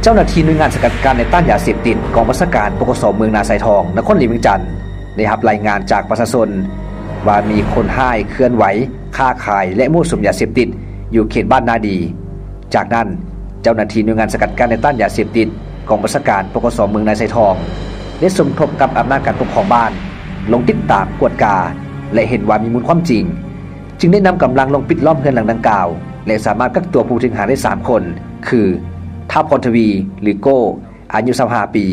ເຈົ້າໜ້າທີ່ໜ່ວຍງານສະກັດກັ້ນ ແລະ ຕ້ານຢາເສບຕິດ ກອງບັນຊາການ ປກສ ເມືອງນາຊາຍທອງ ນະຄອນຫຼວງວຽງຈັນ ໄດ້ຮັບລາຍງານຈາກປະຊາຊົນວ່າ ມີຄົນຮ້າຍເຄື່ອນໄຫວຄ້າຂາຍ ແລະ ມົ້ວສຸມຢາເສບຕິດ ຢູ່ເຂດບ້ານນາດີ. ຈາກນັ້ນ, ເຈົ້າໜ້າທີ່ໜ່ວຍງານສະກັດກັ້ນ ແລະ ຕ້ານຢາເສບຕິດ ກອງບັນຊາການ ປກສ ເມືອງນາຊາຍທອງ ໄດ້ສົມທົບກັບອຳນາດການປົກຄອງບ້ານ ລົງຕິດຕາມກວດກາ ແລະ ເຫັນວ່າມີມູນຄວາມຈິງ, ຈຶ່ງໄດ້ນຳກຳລັງລົງປິດລ້ອມເຮືອນຫຼັງດັ່ງກ່າວ ແລະ ສາມາດກັກຕົວຜູ້ຖືກຫາໄດ້ສາມຄົນ ຄື ທ້າວພອນທະວີ ຫຼື ໂກ້ ອາຍຸຊາວຫ້າປີ,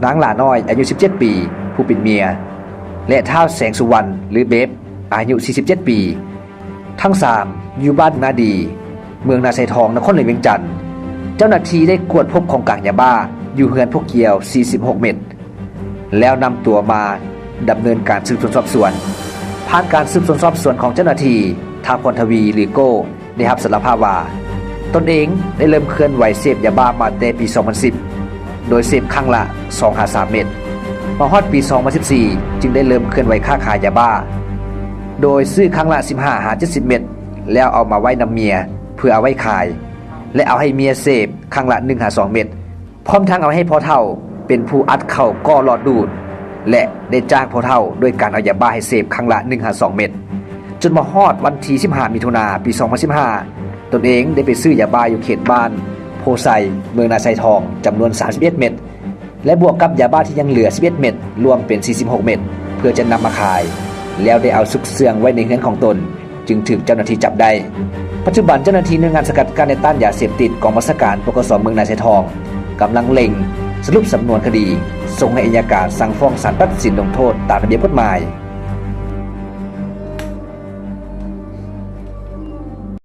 ນາງຫຼ້ານ້ອຍ ອາຍຸສິບເຈັດປີ ຜູ້ເປັນເມຍ ແລະ ທ້າວແສງສຸວັນ ຫຼື ເບບ ອາຍຸສີ່ສິບເຈັດປີ. ທັງສາມ ຢູ່ບ້ານນາດີ ເມືອງນາຊາຍທອງ ນະຄອນຫຼວງວຽງຈັນ. ເຈົ້າໜ້າທີ່ໄດ້ກວດພົບຂອງກາງຢາບ້າຢູ່ເຮືອນພວກກ່ຽວ ສີ່ສິບຫົກເມັດ ແລ້ວນຳຕົວມາດຳເນີນການສືບສວນສອບສວນ. ຜ່ານການສືບສວນສອບສວນຂອງເຈົ້າໜ້າທີ່, ທ້າວພອນທະວີ ຫຼື ໂກ້ ໄດ້ຮັບສາລະພາບວ່າ ຕົນເອງໄດ້ເລີ່ມເຄື່ອນໄຫວເສບຢາບ້າມາແຕ່ປີສອງພັນສິບ ໂດຍເສບຄັ້ງລະສອງຫາສາມເມັດ. ມາຮອດປີສອງພັນສິບສີ່ ຈຶ່ງໄດ້ເລີ່ມເຄື່ອນໄຫວຄ້າຂາຍຢາບ້າ ໂດຍຊື້ຄັ້ງລະສິບຫ້າຫາເຈັດສິບເມັດ ແລ້ວເອົາມາໄວ້ນຳເມຍເພື່ອເອົາໄວ້ຂາຍ ແລະ ເອົາໃຫ້ເມຍເສບຄັ້ງລະໜຶ່ງຫາສອງເມັດ. ພ້ອມທັງເອົາໃຫ້ພໍ່ເຖົ້າເປັນຜູ້ອັດເຂົ້າກໍຫຼອດດູດ ແລະ ໄດ້ຈ້າງພໍ່ເຖົ້າດ້ວຍການເອົາຢາບ້າໃຫ້ເສບຄັ້ງລະໜຶ່ງຫາສອງເມັດ. ຈົນມາຮອດວັນທີສິບຫ້າ ມິຖຸນາ ປີສອງພັນສິບຫ້າ ຕົນເອງໄດ້ໄປຊື້ຢາບ້າຢູ່ເຂດບ້ານໂພໄຊ ເມືອງນາຊາຍທອງ ຈຳນວນສາມສິບເອັດເມັດ ແລະ ບວກກັບຢາບ້າທີ່ຍັງເຫຼືອສິບເອັດເມັດ ລວມເປັນສີ່ສິບຫົກເມັດ ເພື່ອຈະນຳມາຂາຍ ແລ້ວໄດ້ເອົາຊຸກເຊື່ອງໄວ້ໃນເຮືອນຂອງຕົນ ຈຶ່ງຖືກເຈົ້າໜ້າທີ່ຈັບໄດ້. ປັດຈຸບັນເຈົ້າໜ້າທີ່ໜ່ວຍງານສະກັດກັ້ນ ແລະ ຕ້ານຢາເສບຕິດ ກອງບັນຊາການ ປກສ ເມືອງນາຊາຍທອງ ກຳລັງເລັ່ງສະຫຼຸບສຳນວນຄະດີ ສົ່ງໃຫ້ອັຍການສັ່ງຟ້ອງສານຕັດສິນລົງໂທດຕາມລະບຽບກົດໝາຍ.